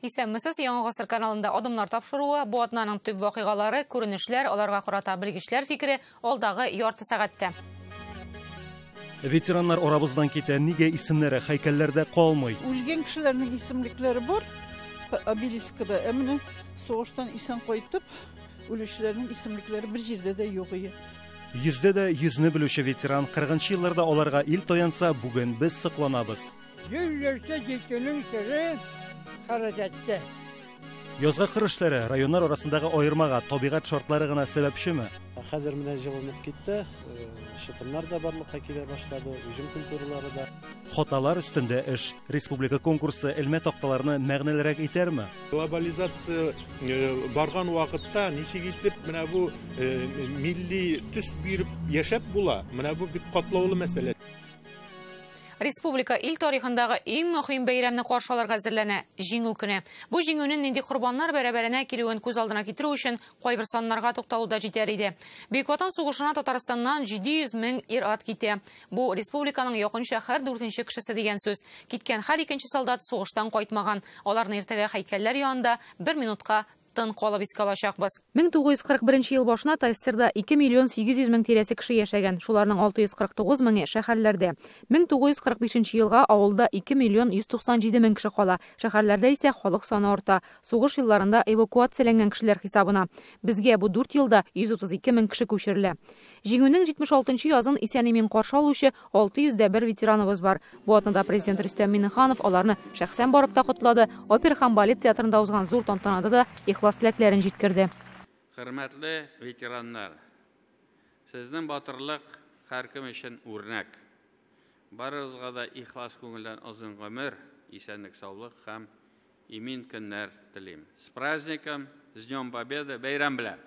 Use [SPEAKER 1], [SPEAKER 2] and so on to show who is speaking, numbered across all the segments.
[SPEAKER 1] Исәнмесез, Яңа гасыр каналында Адымнар тапшыруы, бу атнаның төп вакыйгалары, күренешләр, аларга карата белгечләр фикере алдагы ярты сәгатьтә.
[SPEAKER 2] Ветераннар арабыздан китә, нигә исемнәре һәйкәлләрдә калмый?
[SPEAKER 3] Үлгән кешеләрнең исемлекләре бар обелискада, ә менә сугыштан исән кайтып үлүчеләрнең исемлекләре бер җирдә дә юк ие.
[SPEAKER 2] Йөздә дә йөзне белүче ветеран, 40 елларда аларга ил таянса, бүген без сокланабыз.
[SPEAKER 4] 100 яшькә җитүнең сере хәрәкәттә.
[SPEAKER 2] Язгы кыр эшләре районнар арасындагы аермага табигать шартлары гына сәбәпчеме?
[SPEAKER 5] Хәзер менә җылынып китте, шытымнар да барлыкка килә башлады, уҗым культуралары да.
[SPEAKER 2] Хаталар өстендә эш. Республика конкурсы элмә такталарны мәгънәлерәк итәрме?
[SPEAKER 6] Глобализация барган вакытта ничек итеп менә бу милли төс биреп яшәп була? Менә бу бик катлаулы мәсьәлә.
[SPEAKER 1] Республика ил тарихындагы иң мөһим бәйрәмне каршы алырга әзерләнә – Җиңү көне. Бу җиңүнең нинди корбаннар бәрабәренә килүен күз алдына китерү өчен кайбер саннарга тукталу да җитәр иде. Бөек Ватан сугышына Татарстаннан 700 мең ир-ат китә. Бу республиканың якынча һәр дүртенче кешесе дигән сүз. Киткән һәр икенче солдат сугыштан кайтмаган. Аларны иртәгә һәйкәлләр янында бер минутка тын калып искә алачакбыз. 1941 ел башына ТАССРда 2 миллион 800 мең тирәсе кеше яшәгән, шуларның 649 меңе шәһәрләрдә. 1945 елга авылда 2 миллион 197 мең кеше кала, шәһәрләрдә исә халык саны арта. Сугыш елларында эвакуацияләнгән кешеләр хисабына. Безгә бу 4 елда 132 мең кеше күчерелә. Җиңүнең 76 язын исән-имин каршы алучы 601 ветераныбыз бар. Бу атнада президент Рөстәм Миңнеханов аларны шәхсән барып та котлады. Опера һәм балет театрында узган зур тантанада да ихлас теләкләрен җиткерде.
[SPEAKER 7] Хөрмәтле ветераннар, сезнең батырлык һәркем өчен үрнәк. Барыгызга да ихлас күңелдән озын гомер, исәнлек, саулык һәм имин көннәр телим. С праздником, с Днем Победы, бәйрәм белән!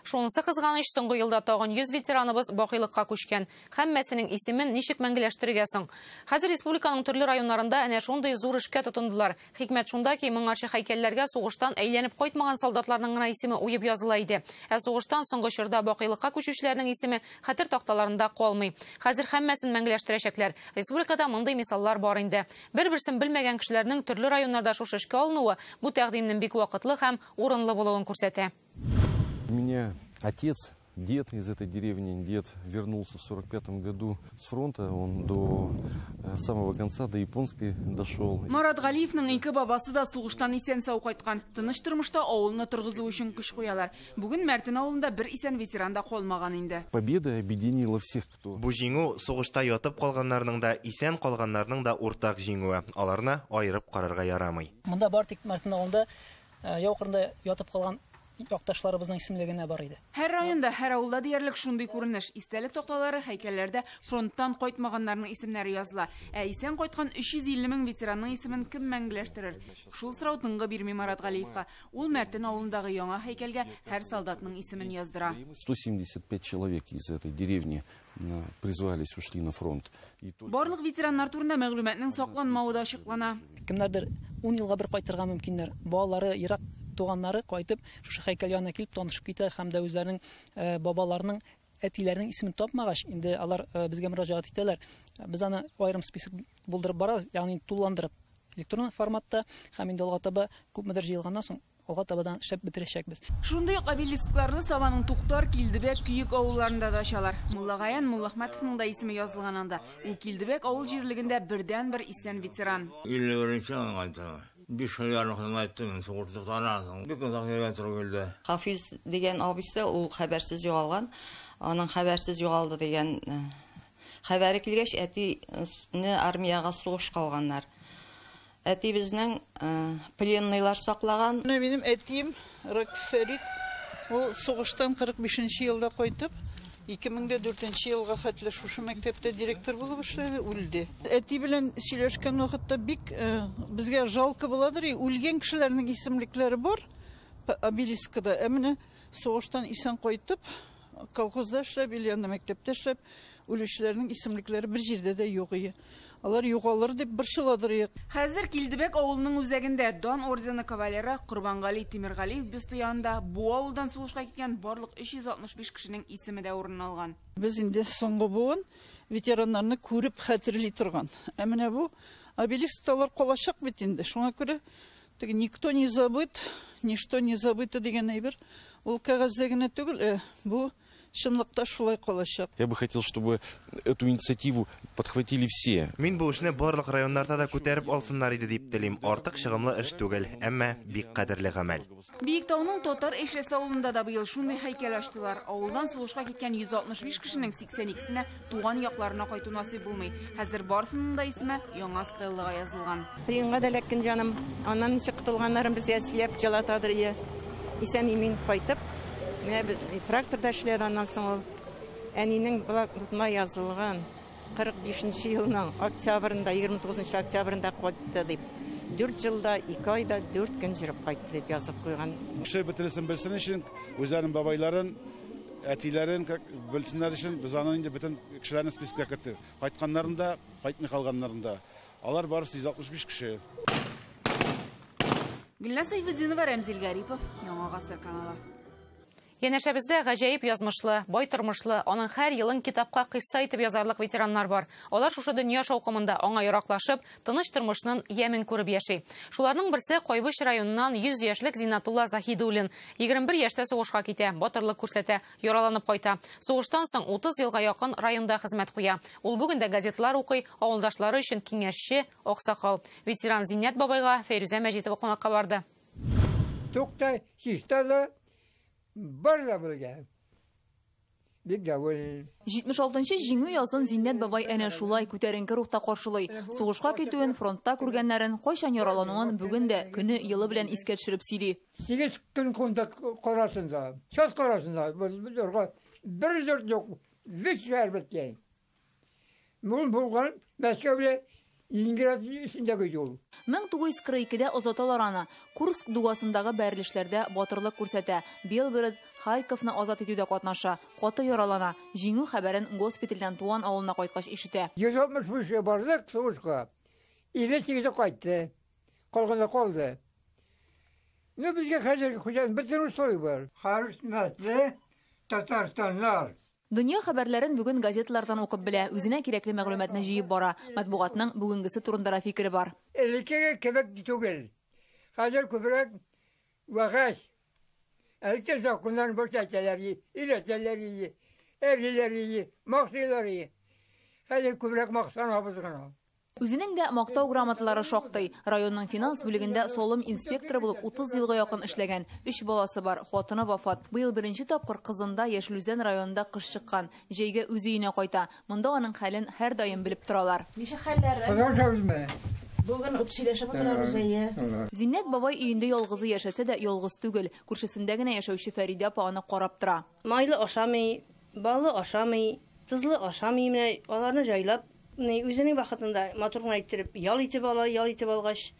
[SPEAKER 1] Шунысы кызганыч, соңгы елда тагын 100 ветераныбыз бакыйлыкка күчкән. Һәммәсенең исемен ничек мәңгеләштерергә соң? Хәзер республиканың төрле районнарында әнә шундый зур эшкә тотындылар. Хикмәт шунда ки, моңарчы һәйкәлләргә сугыштан әйләнеп кайтмаган солдатларның гына исеме уеп языла иде. Ә сугыштан соңгы чорда бакыйлыкка күчүчеләрнең исеме хәтер такталарында калмый. Хәзер һәммәсен мәңгеләштерәчәкләр. Республикада мондый мисаллар бар инде. Бер-берсен белмәгән кешеләрнең төрле районнарда шушы эшкә алынуы бу тәкъдимнең бик вакытлы һәм урынлы булуын күрсәтә.
[SPEAKER 8] У меня отец, дед из этой деревни, дед вернулся в 45-м году с фронта, он до самого конца, до японской дошел.
[SPEAKER 9] Марат Галиевның ике бабасы да сугыштан исән сау кайткан. Тыныч тормышта авылны торгызу өчен көч куялар. Бүген Мәртен авылында бер исән ветеран да калмаган инде.
[SPEAKER 8] Победа объединила всех, кто...
[SPEAKER 10] Бу җиңү сугышта ятып калганнарның да, исән калганнарның да уртак җиңүе. Аларны аерып карарга ярамый.
[SPEAKER 11] Монда бар тик Мәртен авылында яу кырында ятып калган якташларыбызның исемлегенә бар иде.
[SPEAKER 9] Һәр районда, һәр авылда диярлек шундый күренеш. Истәлек такталары һәйкәлләрдә фронттан кайтмаганнарның исемнәре языла. Ә исән кайткан 350 мең ветеранның исемен кем мәңгеләштерер? Шул сорау тынгы бирми Марат Галиевка. Ул Мәртен авылындагы яңа һәйкәлгә һәр солдатның исемен яздыра.
[SPEAKER 8] 175 человек из этой деревни призвались, ушли на фронт.
[SPEAKER 9] Барлык ветераннар турында мәгълүматның сакланмавы да ачыклана.
[SPEAKER 11] Кемнәрдер 10 елга бер кайтырга мөмкиннәр. Балалары, ерак туганнары кайтып, шушы һәйкәл янына килеп танышып китәләр һәм дә үзләренең бабаларының, әтиләренең исемен тапмагач, инде алар безгә мөрәҗәгать итәләр. Без аны аерым список булдырып барабыз, ягъни тулыландырып электрон форматта һәм инде алга таба күпмедер җыелганнан соң алга табадан эшләп бетерәчәкбез.
[SPEAKER 9] Шундый ук обелискларны Сабаның Туктар, Килдебәк, Көек авылларында да ачалар. Муллагаян Муллахмәтовның да исеме язылган анда. Ул Килдебәк авыл җирлегендә бердәнбер исән ветеран.
[SPEAKER 12] Илле беренче аңгайта. Биш ел ярым айттым, сугыштан соң. Бик озак йөргән туры килде.
[SPEAKER 13] Хафиз дигән абыйсы ул хәбәрсез югалган. Аның хәбәрсез югалды дигән хәбәре килгәч, әтине армиягә сугышка алганнар. Әти безнең пленныйлар саклаган.
[SPEAKER 3] Менә минем әтием Ракиф Фәрит, ул сугыштан 45 елда кайтып, 2004 елга хәтле шушы мәктәптә директор булып эшләде, үлде. Әти белән сөйләшкән вакытта бик безгә жалко буладыр, үлгән кешеләрнең исемлекләре бар обелискада. Ә менә сугыштан исән кайтып, колхозда эшләп, или анда мәктәптә эшләп, Үлүчеләрнең исемлекләре бер җирдә дә юк ие. Алар югалыр дип борчыладыр ие.
[SPEAKER 9] Хәзер Килдебәк авылының үзәгендә Дан ордены кавалеры Корбангали Тимергалиев бюсты янында бу авылдан сугышка киткән барлык 365 кешенең исеме дә урын алган.
[SPEAKER 3] Без инде соңгы буын ветераннарны күреп хәтерли торган. Ә менә бу обелискталар калачак бит инде. Шуңа күрә теге никто не забыт, ничто не забыто дигән әйбер ул кәгазьдә генә түгел, бу чынлыкта шулай калачак.
[SPEAKER 8] Я бы хотел, чтобы эту инициативу подхватили все.
[SPEAKER 10] Мин бу эшне барлык районнарда да күтәреп алсыннар иде дип телим. Артык чыгымлы эш түгел, әмма бик кадерле гамәл.
[SPEAKER 9] Биектауның Татар Эшләсе авылында да быел шундый һәйкәл ачтылар. Авылдан сугышка киткән 165 кешенең 82-сенә туган якларына кайту насыйп булмый. Хәзер барысының да исеме яңа стеллага язылган.
[SPEAKER 14] Кыенга да эләккән җаным. Аннан ничек котылганнарын безгә сөйләп җылатадыр ие. Исән-имин кайтып, менә тракторда эшләде, аннан соң ул әнинең блокнотына язылган 45 елның октябрында, 29 октябрында кайтты дип. 4 елда, 2 айда, 4 көн жүреп кайтты дип язып куйган.
[SPEAKER 15] Кеше бөтенесен белсен өчен, үзләренең бабайларын, әтиләрен белсеннәр өчен без аны инде бөтен кешеләрне спискка керттек. Кайтканнарында, кайтмый калганнарында. Алар барысы 165 кеше.
[SPEAKER 9] Гөлназ Сәйфетдинова, Рәмзил Гарипов, Яңа Гасыр каналы.
[SPEAKER 1] Янәшәбездә гаҗәеп язмышлы, бай тормышлы, аның һәр елын китапка кыйсса итеп язарлык ветераннар бар. Алар шушы дөнья шаукымында аңа яраклашып, тыныч тормышның ямен күреп яши. Шуларның берсе Кайбыч районыннан 100 яшьлек Зиннатулла Заһидуллин. 21 яшьтә сугышка китә, батырлык күрсәтә, яраланып кайта. Сугыштан соң 30 елга якын районда хезмәт куя. Ул бүген дә газетлар укый, авылдашлары өчен киңәшче, аксакал. Ветеран Зиннәт бабайга Фәйрүзә Мәҗитова кунакка барды.
[SPEAKER 4] Тукта, чиста да бар да белгән. Бик доволен.
[SPEAKER 16] 76-нчы җиңү язын Зиннәт бабай әнә шулай күтәренке рухта каршылый. Сугышка китүен, фронтта күргәннәрен, кайчан яралануын бүген дә көне елы белән искә төшереп сөйли.
[SPEAKER 4] 8 көн кунда карасында, час карасында, бер йорт юк, вич шәһәр беткән. Мул булган Мәскәүдә Ленинград эчендәге юл.
[SPEAKER 16] 1942-дә озаталар аны. Курск дугасындагы бәрелешләрдә батырлык күрсәтә. Белгород, Харьковны азат итүдә катнаша. Каты яралана. Җиңү хәбәрен госпитальдән туган авылына кайткач ишетә.
[SPEAKER 4] 165 бардык сугышка. 58-е кайтты. Калганы калды. Ну, безгә хәзер хуҗаның бөтен условия бар. Хөрмәтле татарстанлар.
[SPEAKER 16] Дөнья хәбәрләрен бүген газеталардан укып белә, үзенә кирәкле мәгълүматны җыеп бара. Матбугатның бүгенгесе турында да фикере бар.
[SPEAKER 4] Элеккеге кебек түгел. Хәзер күбрәк вәгазь. Әлбәттә законнарын бошаталар, өйрәтәләр, әрлиләр, мактыйлар. Хәзер күбрәк мактанабыз гына.
[SPEAKER 16] Үзенең дә мактау грамоталары шактый. Районның финанс бүлегендә салым инспекторы булып 30 елга якын эшләгән. 3 баласы бар, хатыны вафат. Быел беренче тапкыр кызында Яшел Үзән районында кыш чыккан. Җәйгә үз өенә кайта. Монда аның хәлен һәрдаим белеп торалар.
[SPEAKER 17] Ничек хәлләре? Бүген үк сөйләшеп утырабыз әйе.
[SPEAKER 16] Зиннәт бабай өендә ялгызы яшәсә дә ялгыз түгел. Күршесендә генә яшәүче Фәридә апа аны карап тора.
[SPEAKER 18] Майлы ашамый, балы ашамый, тозлы ашамый, менә аларны җайлап үзенең вакытында матур гына иттереп, ял итеп ала, ял итеп алгач,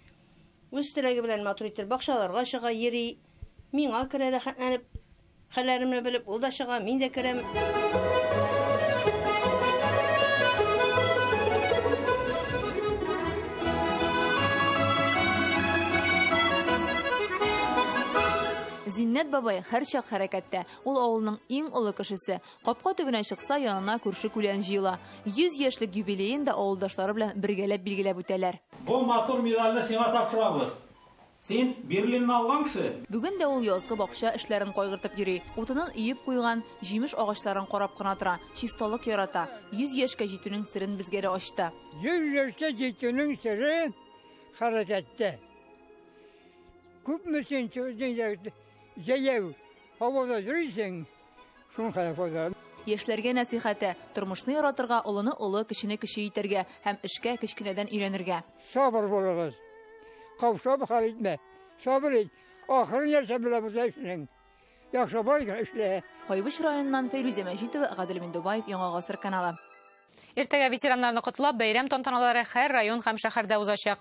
[SPEAKER 18] үз теләге белән матур иттереп бакчаларга чыга, йөри, миңа керә рәхәтләнеп, хәлләремне белеп, ул да чыга, мин дә керәм.
[SPEAKER 16] Зиннәт бабай һәрчак хәрәкәттә. Ул авылның иң олы кешесе. Капка төбенә чыкса, янына күрше күлән җыела. 100 яшьлек юбилеен дә авылдашлары белән бергәләп билгеләп үтәләр.
[SPEAKER 19] Бу матур медальне сиңа тапшырабыз. Син Берлинны алган кеше.
[SPEAKER 16] Бүген дә ул язгы бакча эшләрен кайгыртып йөри. Утынын өеп куйган, җимеш агачларын карап кына тора, чисталык ярата. 100 яшькә җитүнең серен безгә дә ачты.
[SPEAKER 4] 100 яшькә җитүнең сере хәрәкәттә. Күпме син җәяү һавада йөрисең, шуның хәле файда.
[SPEAKER 16] Яшьләргә нәсихәте: тормышны яратырга, олыны олы, кечене кече итәргә һәм эшкә кечкенәдән өйрәнергә.
[SPEAKER 4] Сабыр булыгыз. Каушап хәл итмә. Сабыр ит. Ахырын нәрсә белә булса эшнең. Яхшы бар икән, эшлә.
[SPEAKER 16] Кайбыч районыннан Фәйрүзә Мәҗитова, Гадел Миндубаев, Яңа Гасыр каналы.
[SPEAKER 1] Иртәгә ветераннарны котлап бәйрәм тантаналары һәр район һәм шәһәрдә узачак.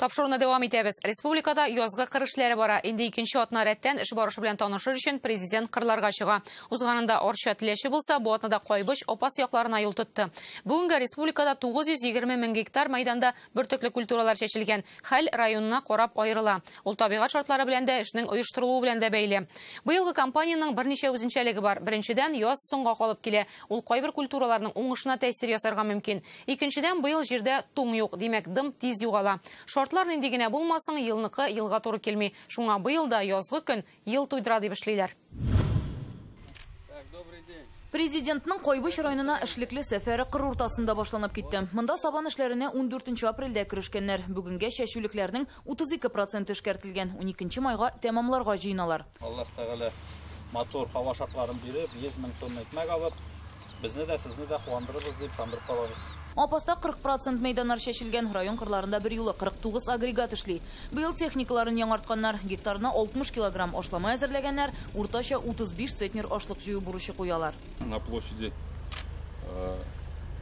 [SPEAKER 1] Тапшыруны дәвам итәбез. Республикада язгы кыр эшләре бара. Инде икенче атна рәттән эш барышы белән танышыр өчен президент кырларга чыга. Узганында Арча, Теләче булса, бу атнада Кайбыч, Апас якларына юл тотты. Бүгенгә республикада 920 мең гектар мәйданда бөртекле культуралар чәчелгән. Хәл районына карап аерыла. Ул табигать шартлары белән дә, эшнең оештырылуы белән дә бәйле. Быелгы кампаниянең берничә үзенчәлеге бар. Беренчедән, яз соңга калып килә. Ул кайбер культураларның уңышына тәэсир ясарга мөмкин. Икенчедән, быел җирдә туң юк, димәк, дым тиз югала. Шартлар нинди генә булмасын, елныкы елга туры килми. Шуңа быел да язгы көн ел туйдыра дип эшлиләр.
[SPEAKER 16] Президентның Кайбыч районына эшлекле сәфәре кыр уртасында башланып китте. Монда сабан эшләренә 14 апрельдә керешкәннәр. Бүгенгә чәчүлекләрнең 32% эшкәртелгән. 12 майга тәмамларга җыеналар.
[SPEAKER 19] Аллаһ Тәгалә матур һава шартларын биреп, 100 мең тонна икмәк алып, безне дә, сезне дә куандырырбыз дип ышандырып калабыз.
[SPEAKER 16] Апаста 40% мәйданнар чәчелгән, район кырларында бер юлы 49 агрегат эшли. Быел техникаларын яңартканнар, гектарына 60 килограмм ашлама әзерләгәннәр, уртача 35 центнер ашлык җыю бурычы куялар.
[SPEAKER 20] На площади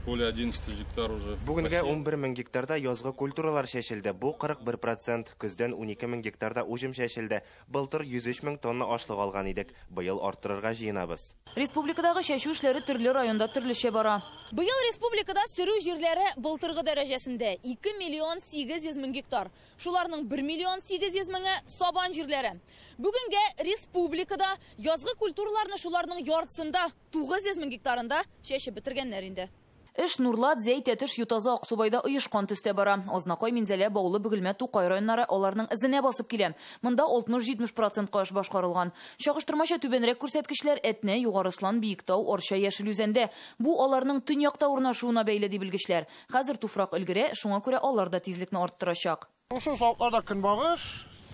[SPEAKER 20] более 11 гектар уже.
[SPEAKER 10] Бүгенгә 11 мең гектарда язгы культуралар чәчелде. Бу 41%. Көздән 12 мең гектарда уҗым чәчелде. Былтыр 103 мең тонна ашлык алган идек. Быел арттырырга җыенабыз.
[SPEAKER 16] Республикадагы чәчү эшләре төрле районда төрлечә бара.
[SPEAKER 21] Быел республикада сөрү җирләре былтыргы дәрәҗәсендә 2 миллион 800 мең гектар. Шуларның 1 миллион 800 меңе сабан җирләре. Бүгенгә республикада язгы культураларны шуларның яртысында 900 мең гектарында чәчеп бетергәннәр инде.
[SPEAKER 16] Эш Нурлат, Зәй, Тәтеш, Ютазы, Аксубайда оешкан төстә бара. Азнакай, Минзәлә, Баулы, Бөгелмә, Тукай районнары аларның эзенә басып килә. Монда 60-70% эш башкарылган. Чагыштырмача түбәнрәк күрсәткечләр Әтнә, Югары Ослан, Биектау, Арча, Яшел Үзәндә. Бу аларның төньякта урнашуына бәйле ди белгечләр. Хәзер туфрак өлгерә, шуңа күрә алар да тизлекне арттырачак.
[SPEAKER 22] Шушы савытларда көнбагыш,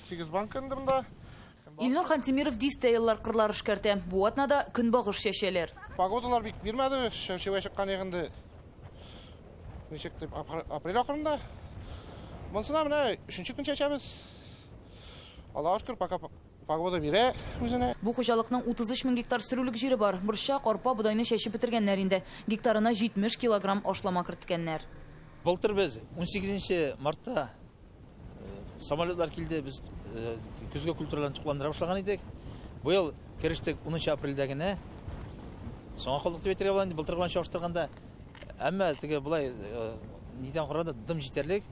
[SPEAKER 22] 8 банк инде монда.
[SPEAKER 16] Илнур Хантимиров дистә еллар кырлар эшкәртә. Бу атнада көнбагыш чәчәләр.
[SPEAKER 22] Погодалар бик бирмәде, чәчүгә чыккан инде. Ничек дип апрель ахырында. Монсына менә 3нче көн чәчәбез. Аллаһка шөкер, пока погода бирә үзенә.
[SPEAKER 16] Бу хуҗалыкның 33 мең гектар сөрүлек җире бар. Борчак, арпа, бодайны чәчеп бетергәннәр инде. Гектарына 70 килограмм ашлама керткәннәр.
[SPEAKER 23] Былтыр без 18 мартта самолетлар килде, без көзге культураларны тукландыра башлаган идек. Быел керештек 10 апрельдә генә. Соңга калдык дип әйтергә була инде, былтыр белән чагыштырганда. Әмма теге болай нидән караганда дым җитәрлек,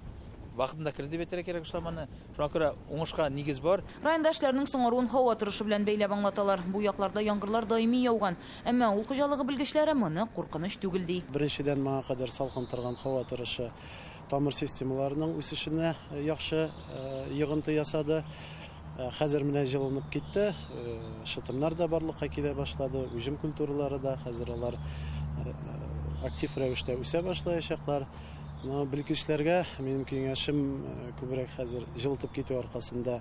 [SPEAKER 23] вакытында керде дип әйтергә кирәк ашламаны. Шуңа күрә уңышка нигез бар.
[SPEAKER 16] Районда эшләрнең соңаруын һава торышы белән бәйләп аңлаталар. Бу якларда яңгырлар даими яуган. Әмма авыл хуҗалыгы белгечләре моны куркыныч түгел ди.
[SPEAKER 5] Беренчедән, моңа кадәр салкын торган һава торышы тамыр системаларының үсешенә яхшы йогынты ясады. Хәзер менә җылынып китте, шытымнар да барлыкка килә башлады, уҗым культуралары да хәзер алар актив рәвештә үсә башлаячаклар. Белгечләргә минем киңәшем күбрәк хәзер җылытып китү аркасында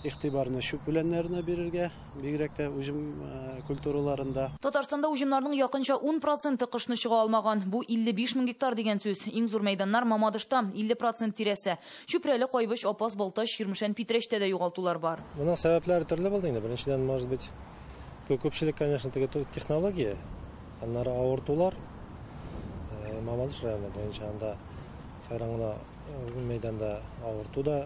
[SPEAKER 5] игътибарны чүп үләннәренә бирергә, бигрәк тә уҗым культураларында.
[SPEAKER 16] Татарстанда уҗымнарның якынча 10% кышны чыга алмаган. Бу 55 мең гектар дигән сүз. Иң зур мәйданнар Мамадышта 50% тирәсе. Чүпрәле, Кайбыч, Апас, Балтач, Чирмешән, Питрәчтә дә югалтулар бар.
[SPEAKER 24] Моның сәбәпләре төрле булды инде. Беренчедән, может быть, күпчелек, конечно, теге технология, аннары авыртулар. Мамадыш районы буенча анда хайраңда мәйданда авырту да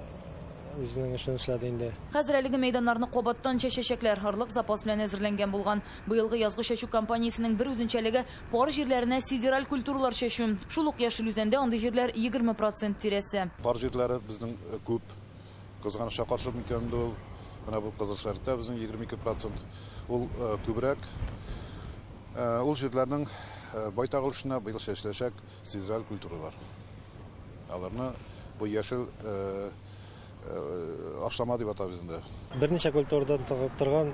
[SPEAKER 24] үзенең эшен эшләде инде.
[SPEAKER 16] Хәзер әлеге мәйданнарны кабаттан чәчәчәкләр. Арлык запас белән әзерләнгән булган. Быелгы язгы чәчү кампаниясенең бер үзенчәлеге пар җирләренә сидераль культуралар чәчү. Шул ук Яшел Үзәндә андый җирләр 20% тирәсе.
[SPEAKER 15] Пар җирләре безнең күп. Кызганычка каршы микән инде ул. Менә бу Кызыл Шәрекътә безнең 22%. Ул күбрәк. Ул җирләрнең байтак өлешенә быел чәчеләчәк сидераль культуралар. Аларны бу яшел ашлама дип атабыз инде.
[SPEAKER 24] Берничә культурадан торган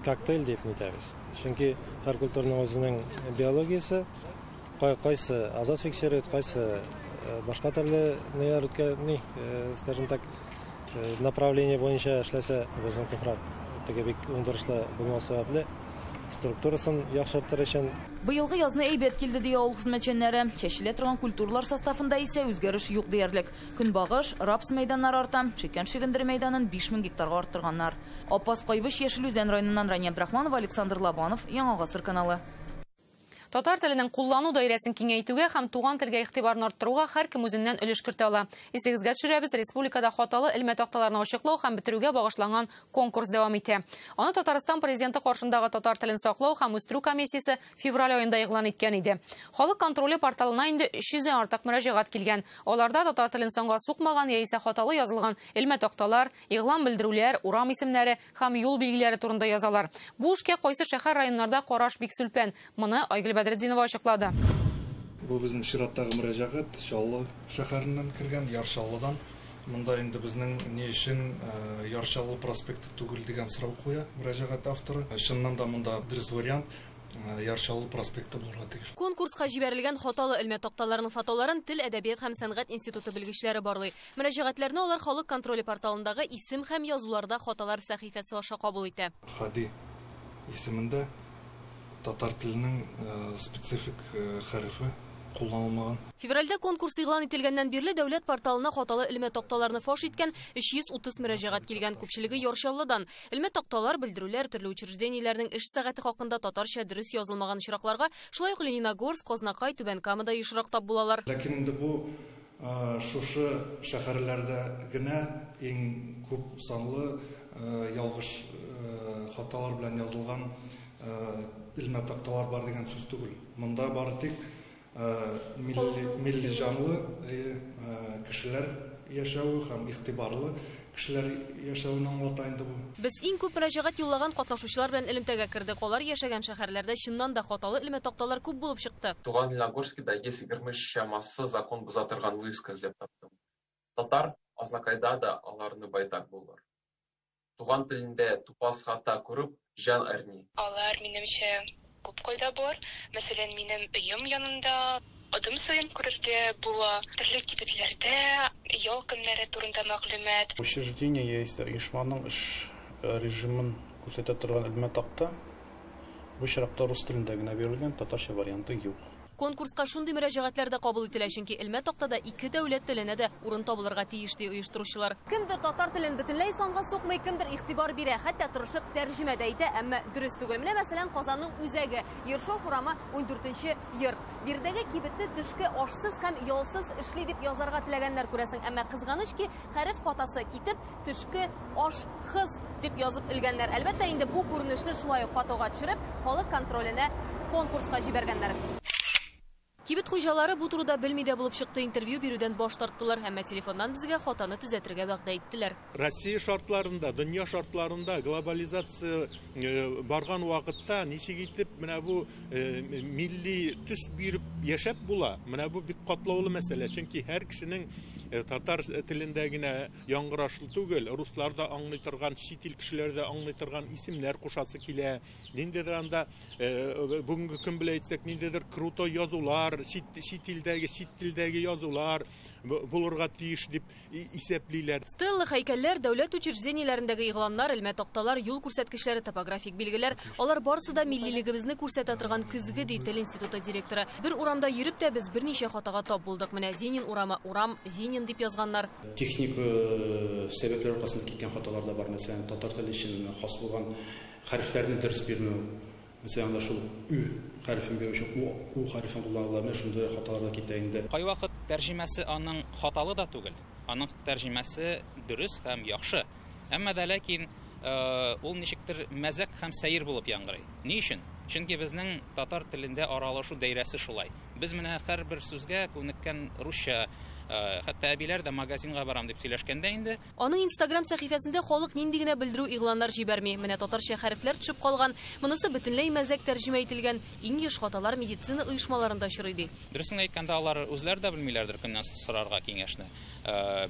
[SPEAKER 24] коктейль дип әйтәбез. Чөнки һәр культураның үзенең биологиясе, кайсы азот фиксирует, кайсы башка төрле ниләр үткә, ни, скажем так, направление буенча эшләсә, безнең туфрак теге бик уңдырышлы булмау сәбәпле структурасын яхшыртыр өчен.
[SPEAKER 16] Быелгы язны әйбәт килде ди авыл хезмәтчәннәре. Чәчелә торган культуралар составында исә үзгәреш юк диярлек. Көнбагыш, рапс мәйданнары арта, шикән шөгендере мәйданын 5000 гектарга арттырганнар. Апас, Кайбыч, Яшел Үзән районыннан Рания Абдрахманова, Александр Лобанов, Яңа Гасыр каналы.
[SPEAKER 1] Татар теленең куллану даирәсен киңәйтүгә һәм туган телгә игътибарны арттыруга һәркем үзеннән өлеш кертә ала. Исегезгә төшерәбез, республикада хаталы элмә такталарны ачыклау һәм бетерүгә багышланган конкурс дәвам итә. Аны Татарстан президенты каршындагы татар телен саклау һәм үстерү комиссиясе февраль аенда игълан иткән иде. Халык контроле порталына инде 300-дән артык мөрәҗәгать килгән. Аларда татар телен санга сукмаган яисә хаталы язылган элмә такталар, игълан белдерүләр, урам исемнәре һәм юл билгеләре турында язалар. Бу эшкә кайсы шәһәр районнарда караш бик сүлпән. Моны Айгөл Бәдретдинова ачыклады.
[SPEAKER 2] Бу безнең чираттагы мөрәҗәгать Чаллы шәһәреннән кергән, Яр Чаллыдан. Монда инде безнең ни өчен Яр Чаллы проспекты түгел дигән сорау куя мөрәҗәгать авторы. Чыннан да монда дөрес вариант Яр Чаллы проспекты булырга тиеш.
[SPEAKER 21] Конкурска җибәрелгән хаталы элмә такталарының фотоларын Тел, әдәбият һәм сәнгать институты белгечләре барлый. Мөрәҗәгатьләрне алар халык контроле порталындагы исем һәм язуларда хаталар сәхифәсе аша кабул итә.
[SPEAKER 2] Хади исемендә татар теленең специфик хәрефе кулланылмаган.
[SPEAKER 21] Февральдә конкурс игълан ителгәннән бирле дәүләт порталына хаталы элмә такталарны фаш иткән 330 мөрәҗәгать килгән, күпчелеге Яр Чаллыдан. Элмә такталар, белдерүләр, төрле учреждениеләрнең эш сәгате хакында татарча дөрес язылмаган очракларга, шулай ук Лениногорск, Казнакай, Түбән Камада ешрак тап булалар.
[SPEAKER 2] Ләкин инде бу шушы шәһәрләрдә генә иң күп санлы ялгыш хаталар белән язылган элмә такталар бар дигән сүз түгел. Монда бары тик милли җанлы кешеләр яшәве һәм игътибарлы кешеләр яшәвен аңлата инде бу.
[SPEAKER 21] Без иң күп мөрәҗәгать юллаган катнашучылар белән элемтәгә кердек. Алар яшәгән шәһәрләрдә чыннан да хаталы элмә такталар күп булып чыкты.
[SPEAKER 6] Туган Лениногорскида 120 чамасы закон боза торган вывеска эзләп таптым. Татар Азнакайда да аларны байтак булыр. Туган телендә тупас хата күреп, җан әрни.
[SPEAKER 7] Алар минемчә күп кайда бар. Мәсәлән, минем өем янында адым саен күрергә була. Төрле кибетләрдә ял көннәре турында мәгълүмат.
[SPEAKER 11] Учреждение яисә оешманың эш режимын күрсәтә торган элмә такта бу очракта рус телендә генә бирелгән, татарча варианты юк.
[SPEAKER 21] Конкурска шундый мөрәҗәгатьләр дә кабул ителә, чөнки элмә тактада ике дәүләт теленә дә урын табылырга тиеш, ди оештыручылар. Кемдер татар телен бөтенләй санга сукмый, кемдер игътибар бирә, хәтта тырышып тәрҗемә дә итә, әмма дөрес түгел. Менә мәсәлән, Казанның үзәге Ершов урамы 14-нче йорт. Биредәге кибетне төшке ашсыз һәм ялсыз эшли дип язарга теләгәннәр күрәсең, әмма кызганыч ки, хәреф хатасы китеп, төшке аш хыз дип язып элгәннәр. Әлбәттә, инде бу күренешне шулай ук фотога төшереп, халык контроленә конкурска җибәргәннәр. Кибет хуҗалары бу турыда белми дә булып чыкты, интервью бирүдән баш тарттылар, әмма телефоннан безгә хатаны төзәтергә вәгъдә иттеләр.
[SPEAKER 25] Россия шартларында, дөнья шартларында глобализация барган вакытта ничек итеп менә бу милли төс биреп яшәп була? Менә бу бик катлаулы мәсьәлә, чөнки һәр кешенең татар телендә генә яңгырашлы түгел, руслар да аңлый торган, чит ил кешеләре дә аңлый торган исемнәр кушасы килә. Ниндидер анда бүгенге көн белән әйтсәк, ниндидер крутой язулар, чит илдәге, чит телдәге язулар булырга тиеш дип исәплиләр.
[SPEAKER 21] Стелла һәйкәлләр, дәүләт учреждениеләрендәге игъланнар, элмә такталар, юл күрсәткечләре, топографик билгеләр, алар барысы да миллилегебезне күрсәтә торган көзге, ди тел институты директоры. Бер урамда йөреп тә без берничә хатага тап булдык. Менә Зинин урамы, урам Зинин дип язганнар.
[SPEAKER 11] Техник сәбәпләр аркасында киткән хаталар да бар. Мәсәлән, татар теле өчен хас булган хәрефләрне дөрес бирмәү. Мәсәлән, анда шул Ü хәрефен бирү өчен У хәрефен кулланулар, менә шундый хаталар да китә инде.
[SPEAKER 26] Кайвакыт тәрҗемәсе аның хаталы да түгел. Аның тәрҗемәсе дөрес һәм яхшы. Әмма дә ләкин ул ничектер мәзәк һәм сәер булып яңгырый. Ни өчен? Чөнки безнең татар телендә аралашу даирәсе шулай. Без менә һәрбер сүзгә күнеккән русча, хәтта әбиләр дә магазинга барам дип сөйләшкәндә инде.
[SPEAKER 21] Аның Инстаграм сәхифәсендә халык нинди генә белдерү игъланнар җибәрми. Менә татарча хәрефләр төшеп калган. Монысы бөтенләй мәзәк тәрҗемә ителгән. Иң еш хаталар медицина оешмаларында очрый, ди.
[SPEAKER 26] Дөресен әйткәндә, алар үзләре дә белмиләрдер кемнән сорарга киңәшне.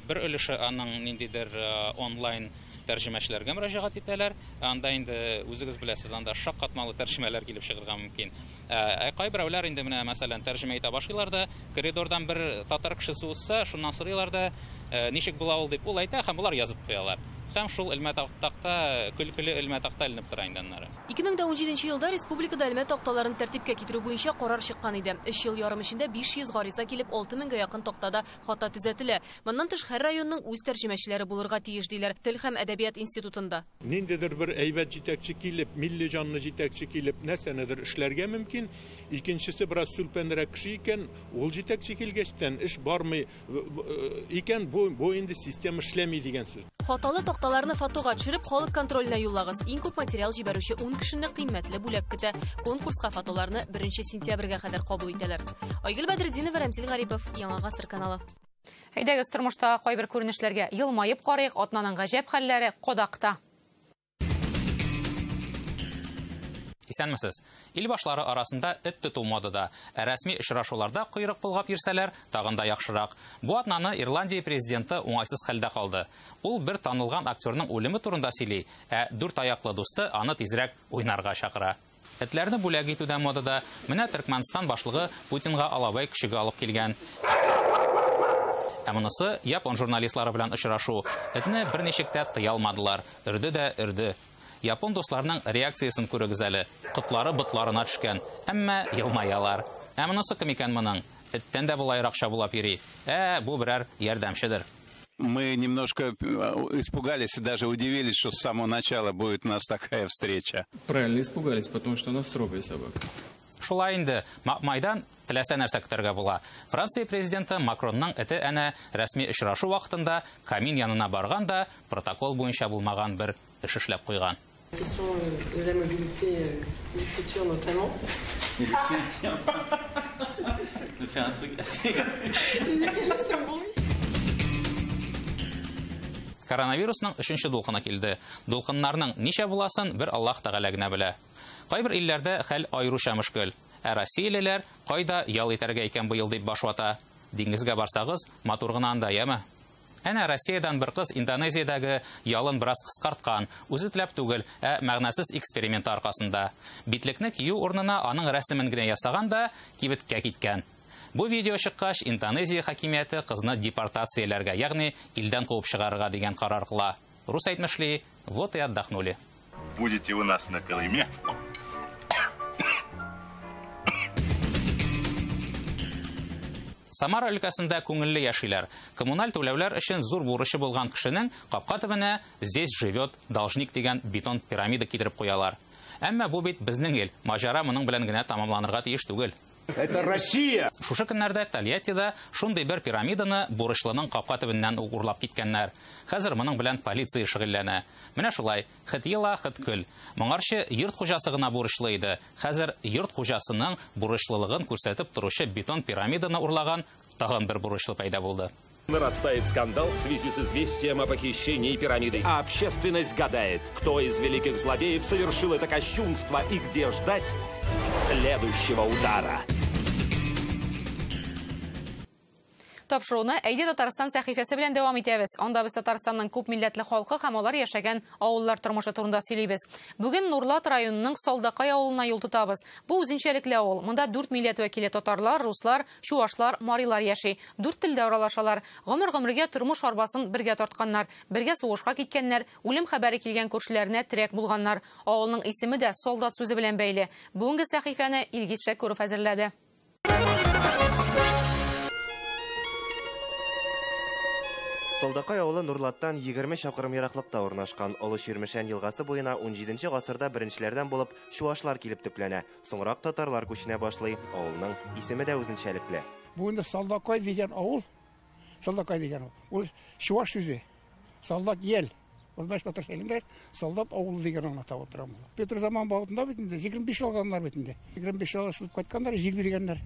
[SPEAKER 26] Бер өлеше аның ниндидер онлайн тәрҗемәчеләргә мөрәҗәгать итәләр. Анда инде үзегез беләсез, анда шаккатмалы тәрҗемәләр килеп чыгарга мөмкин. Ә кайберәүләр инде менә мәсәлән тәрҗемә итә башлыйлар да, коридордан бер татар кешесе узса, шуннан сорыйлар да, ничек була ул дип, ул әйтә һәм алар язып куялар. Һәм шул элмә такта, көлкеле элмә такта эленеп тора инде аннары.
[SPEAKER 21] 2017 елда республикада элмә такталарын тәртипкә китерү буенча карар чыккан иде. 3 ел ярым эчендә 500 гариза килеп, 6000гә якын тактада хата төзәтелә. Моннан тыш һәр районның үз тәрҗемәчеләре булырга тиеш диләр Тел һәм әдәбият институтында.
[SPEAKER 25] Ниндидер бер әйбәт җитәкче килеп, милли җанлы җитәкче килеп, нәрсәнедер эшләргә мөмкин. Икенчесе бераз сүлпәнрәк кеше икән, ул җитәкче килгәчтән эш бармый икән, бу инде система эшләми дигән сүз.
[SPEAKER 21] Хаталы такталарны фотога төшереп, халык контроленә юллагыз. Иң күп материал җибәрүче 10 кешене кыйммәтле бүләк көтә. Конкурска фотоларны 1 сентябрьгә кадәр кабул итәләр. Айгөл Бәдретдинова, Рәмзил Гарипов, Яңа Гасыр каналы.
[SPEAKER 1] Әйдәгез тормышта кайбер күренешләргә елмаеп карыйк. Атнаның гаҗәп хәлләре кодакта.
[SPEAKER 26] Исәнмесез. Ил башлары арасында эт тоту модада. Ә рәсми очрашуларда койрык болгап йөрсәләр, тагын да яхшырак. Бу атнаны Ирландия президенты уңайсыз хәлдә калды. Ул бер танылган актерның үлеме турында сөйли, ә дүрт аяклы дусты аны тизрәк уйнарга чакыра. Этләрне бүләк итүдә модада. Менә Төркмәнстан башлыгы Путинга алабай көчеге алып килгән. Ә монысы япон журналистлары белән очрашу. Этне берничек тә тыя алмадылар. Өрде дә өрде. Япон дусларының реакциясын күрегез әле. Котлары ботларына төшкән, әмма елмаялар. Ә монысы кем икән моның? Эттән дә болайрак чабулап йөри. Бу берәр ярдәмчедер.
[SPEAKER 3] Мы немножко испугались и даже удивились, что с самого начала будет у нас такая встреча.
[SPEAKER 8] Правильно испугались, потому что она строгая собака.
[SPEAKER 26] Шулай инде, Майдан теләсә нәрсә көтәргә була. Франция президенты Макронның эте әнә рәсми очрашу вакытында камин янына барган да протокол буенча булмаган бер эш эшләп куйган.
[SPEAKER 9] Question de la mobilité du futur notamment.
[SPEAKER 12] De faire un truc assez.
[SPEAKER 26] Коронавирусның 3-нче дулкыны килде. Дулкыннарның ничә буласын бер Аллаһ Тәгалә генә белә. Кайбер илләрдә хәл аеруча мөшкел. Ә Россиялеләр кайда ял итәргә икән быел дип баш вата. Диңгезгә барсагыз, матур гына анда, яме? Әнә Россиядән бер кыз Индонезиядәге ялын бераз кыскарткан, үзе теләп түгел, ә мәгънәсез эксперимент аркасында. Битлекне кию урынына аның рәсемен генә ясаган да кибеткә киткән. Бу видео чыккач, Индонезия хакимияте кызны депортацияләргә, ягъни илдән куып чыгарырга дигән карар кыла. Рус әйтмешли, вот и отдохнули.
[SPEAKER 13] Будете у нас на Колыме.
[SPEAKER 26] Самара өлкәсендә күңелле яшиләр. Коммуналь түләүләр өчен зур бурычы булган кешенең капка төбенә «Здесь живет должник» дигән бетон пирамида китереп куялар. Әмма бу бит безнең ил. Маҗара моның белән генә тәмамланырга тиеш түгел.
[SPEAKER 14] Это Россия!
[SPEAKER 26] Шушы көннәрдә Тольяттида шундый бер пирамиданы бурычлының капка төбеннән үк урлап киткәннәр. Хәзер моның белән полиция шөгыльләнә. Менә шулай, хет ела, хет көл. Моңарчы йорт хуҗасы гына бурычлы иде. Хәзер йорт хуҗасының бурычлылыгын күрсәтеп торучы бетон пирамиданы урлаган тагын бер бурычлы пәйда булды.
[SPEAKER 27] Нарастает скандал в связи с известием о похищении пирамиды. А общественность гадает, кто из великих злодеев совершил это кощунство и где ждать следующего удара.
[SPEAKER 1] Тапшыруны Әйдә Татарстан сәхифәсе белән дәвам итәбез. Анда без Татарстанның күп милләтле халкы һәм алар яшәгән авыллар тормышы турында сөйлибез. Бүген Нурлат районының Салдакай авылына юл тотабыз. Бу үзенчәлекле авыл. Монда 4 милләт вәкиле татарлар, руслар, чуашлар, марилар яши. 4 телдә аралашалар. Гомер-гомергә тормыш арбасын бергә тартканнар, бергә сугышка киткәннәр, үлем хәбәре килгән күршеләренә терәк булганнар. Авылның исеме дә солдат сүзе белән бәйле. Бүгенге сәхифәне Илгиз Шәкүров әзерләде.
[SPEAKER 10] Салдакай авылы Нурлаттан 20 чакрым ераклыкта урнашкан. Олы Чирмешән елгасы буена 17 гасырда беренчеләрдән булып чуашлар килеп төпләнә. Соңрак татарлар күченә башлый. Авылның исеме дә үзенчәлекле.
[SPEAKER 28] Бу инде Салдакай дигән авыл, Салдакай дигән авыл. Ул чуаш сүзе. Салдак ел. Ул значит татар телендә солдат авылы дигән аңлата утырам. Петр заман вакытында бит инде 25 алганнар бит инде. 25 алып кайтканнар, җир биргәннәр.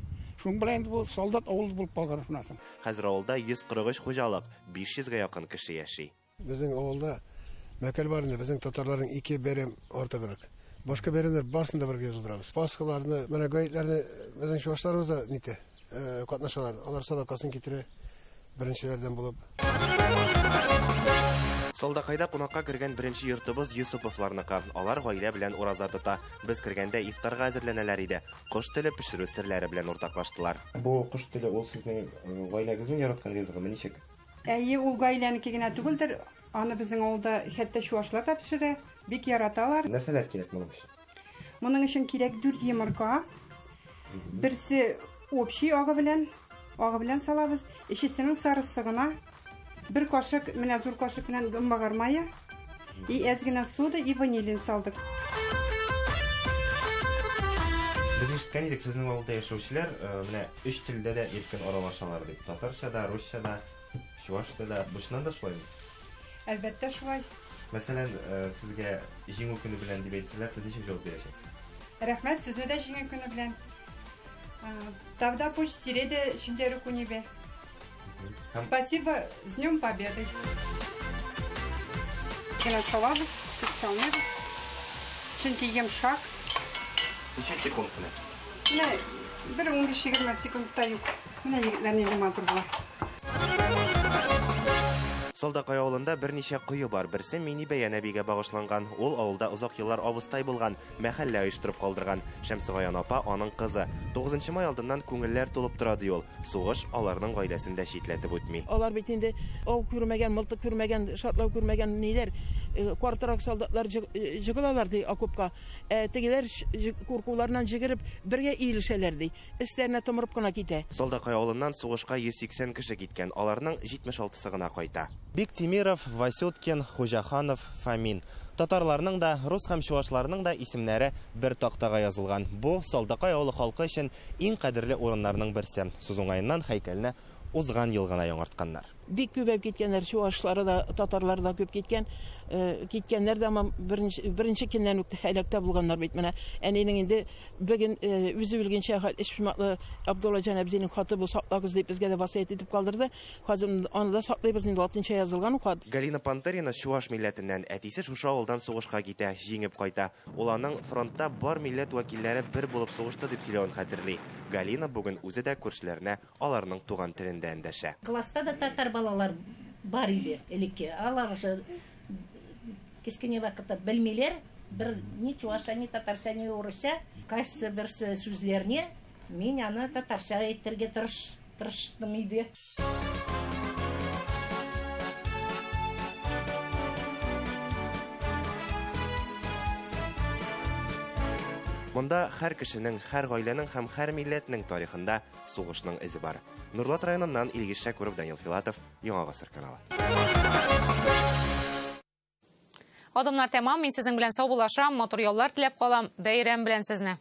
[SPEAKER 28] Шуның белән инде бу солдат авылы булып калган шуннан соң.
[SPEAKER 10] Хәзер авылда 143 хуҗалык, 500гә якын кеше яши.
[SPEAKER 29] Безнең авылда мәкаль бар инде, безнең татарларның ике бәйрәм артыграк. Башка бәйрәмнәр барысын да бергә уздырабыз. Пасхаларны, менә гаетләрне безнең чуашларыбыз да нитә, катнашалар. Алар садакасын китерә беренчеләрдән булып.
[SPEAKER 10] Салдакайда кунакка кергән беренче йортыбыз Юсуповларныкы. Алар гаилә белән ураза тота. Без кергәндә ифтарга әзерләнәләр иде. Кош теле пешерү серләре белән уртаклаштылар. Бу кош теле ул сезнең гаиләгезнең яраткан ризыгымы, ничек?
[SPEAKER 30] Әйе, ул гаиләнеке генә түгелдер.
[SPEAKER 4] Аны безнең авылда хәтта чуашлар да пешерә, бик яраталар.
[SPEAKER 10] Нәрсәләр кирәк моның өчен?
[SPEAKER 4] Моның өчен кирәк 4 йомырка. Берсе общий агы белән салабыз. Өчесенең сарысы гына. Бер кашык, менә зур кашык белән гөмбагар мае. И әз генә сода и ванилин салдык.
[SPEAKER 10] Без ишеткән идек, сезнең авылда яшәүчеләр менә өч телдә дә иркен аралашалар дип. Татарча да, русча да, чувашча да. Бу чыннан да шулаймы?
[SPEAKER 4] Әлбәттә шулай.
[SPEAKER 10] Мәсәлән, сезгә Җиңү көне белән дип әйтсәләр, сез ничек җавап бирәчәксез?
[SPEAKER 4] Рәхмәт, сезне дә Җиңү көне белән. Тавда пуч сиреде шиндеру кунибе. Спасибо, с Днем Победы. Генә салабыз, күп салмыйбыз. Чөнки йомшак.
[SPEAKER 10] Ничә секунд менә?
[SPEAKER 4] Менә бер 15-20 секундта юк. Менә егетләр нинди матур була.
[SPEAKER 10] Салдакай авылында берничә кое бар. Берсе Минибәян әбигә багышланган. Ул авылда озак еллар абыстай булган, мәхәллә оештырып калдырган. Шәмсегаян апа аның кызы. 9 май алдыннан күңелләр тулып тора ди ул. Сугыш аларның гаиләсен дә читләтеп үтми.
[SPEAKER 5] Алар бит инде ау күрмәгән, мылтык күрмәгән, шартлау күрмәгән ниләр, картырак солдатлар җыгылалар ди окопка. Тегеләр куркуларыннан җигереп бергә иелешәләр ди. Эсләренә томырып кына китә.
[SPEAKER 10] Салдакай авылыннан сугышка 180 кеше киткән. Аларның 76-сы гына кайта. Биктимиров, Васюткин, Хуҗаханов, Фомин. Татарларның да, рус һәм чувашларның да исемнәре бер тактага язылган. Бу Салдакай авылы халкы өчен иң кадерле урыннарның берсе. Сүз уңаеннан һәйкәлне узган ел гына яңартканнар.
[SPEAKER 5] Бик күбәйеп киткәннәр, чувашлары да, татарлары да күп киткән. Киткәннәр дә ама беренче көннән үк һәлакта булганнар бит менә. Әнинең инде бүген үзе үлгәнчә өчпочмаклы Абдуллаҗан әбзинең хаты бу, саклагыз дип безгә дә васыять итеп калдырды. Хәзер аны да саклыйбыз инде, латинча язылган хат.
[SPEAKER 10] Галина Пантерина чуваш милләтеннән, әтисе шушы авылдан сугышка китә, җиңеп кайта. Ул аның фронтта бар милләт вәкилләре бер булып сугышты дип сөйләвен хәтерли. Галина бүген үзе дә күршеләренә аларның туган телендә эндәшә.
[SPEAKER 14] Класста да татар балалар бар иде элекке. Алар уже кечкенә вакытта белмиләр, бер ни чувашча, ни татарча, ни урысча. Кайсы берсе сүзләрне мин аны татарча әйтергә тырыштым иде.
[SPEAKER 10] Монда һәр кешенең, һәр гаиләнең һәм һәр милләтнең тарихында сугышның эзе бар. Нурлат районыннан Илгиз Шәкүров, Данил Филатов, Яңа Гасыр каналы.
[SPEAKER 1] Адымнар тәмам. Мин сезнең белән саубуллашам, матур яллар теләп калам. Бәйрәм белән сезне.